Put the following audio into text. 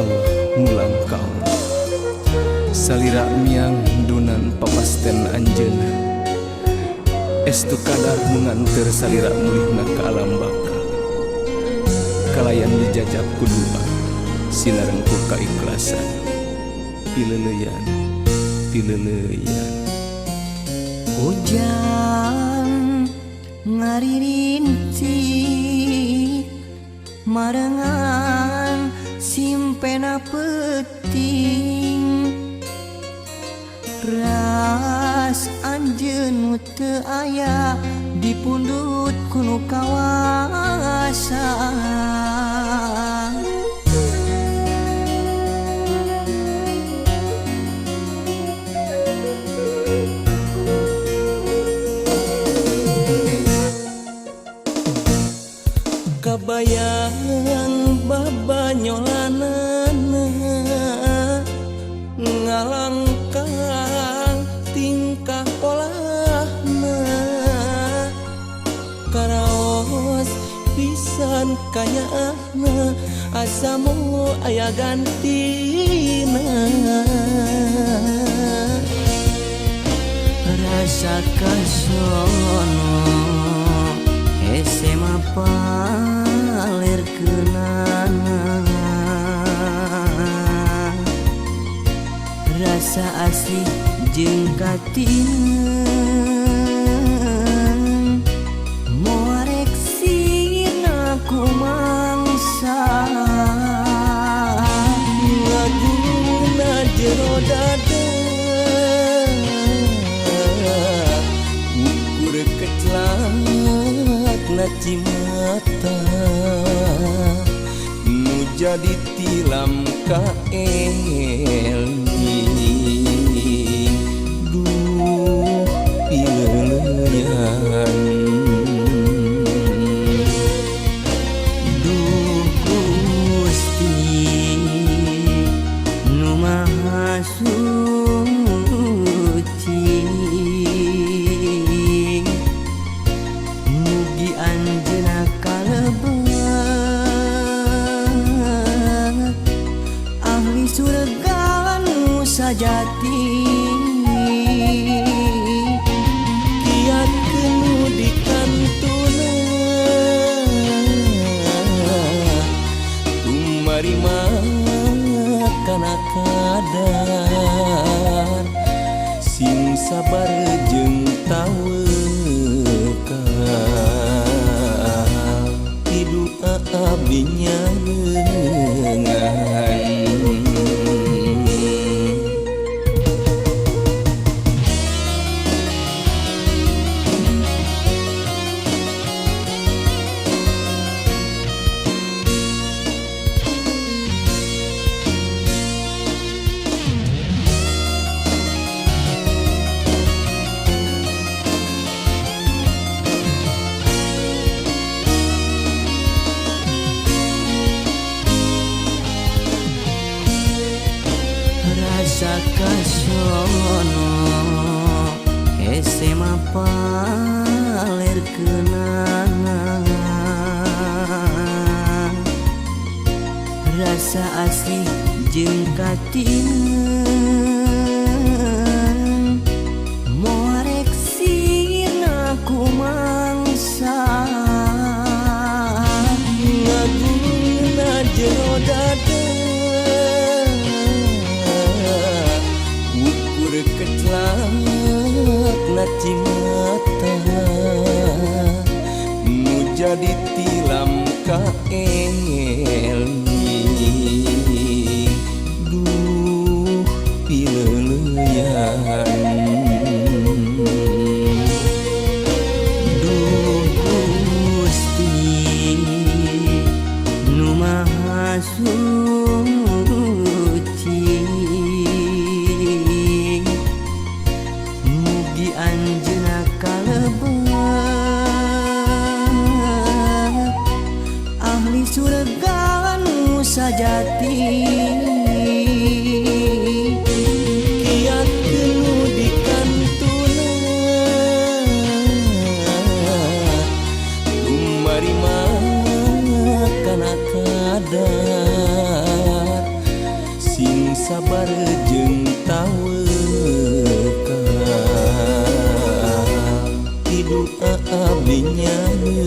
Allah mulang ka Allah. Salira miang dunan papasten anjeunna. Estu kadar nu nganteur salira mulihna ka alam baka. Kalayan dijajab ku doa sinareng ku kaikhlasan. Pileuleyan, pileuleyan. Hujan ngaririnci marengan simpena peuting ras anjeun nu teu aya dipundut ku nu kawasa. Kabayang babanyolanana ngalangkang tingkah polahna karaos pisan kanyaahna asa moal aya gantina. Rasa kasono hese mapalir kenangan rasa asih jeung katineng moarek sirna ku mangsa ngaguna jero dada ukur kecelak na cimata nu jadi tilam ka eling duh pileuleyan duh Gusti nu Maha Suci mugi anjeunna kalebet ahli surga nu sajati. Kiatkeun nu dikantuna tumarima kana kadar sing sabar jeung tawakal hidup abdi nyarengan. Rasa kasono hese mapalir kenangan rasa asih jeung katineng moarek sirna ku mangsa ngaguna jero dada ukur kecelak na cimata nu jadi tilam ka eling duh pileuleyan duh Gusti nu Maha Suci mugi anjeunna kalebet ahli surga nu sajati. Kiatkeun nu dikantuna tumarima kana kadar Sabar jeung tawakal ti doa abdi nyanyi.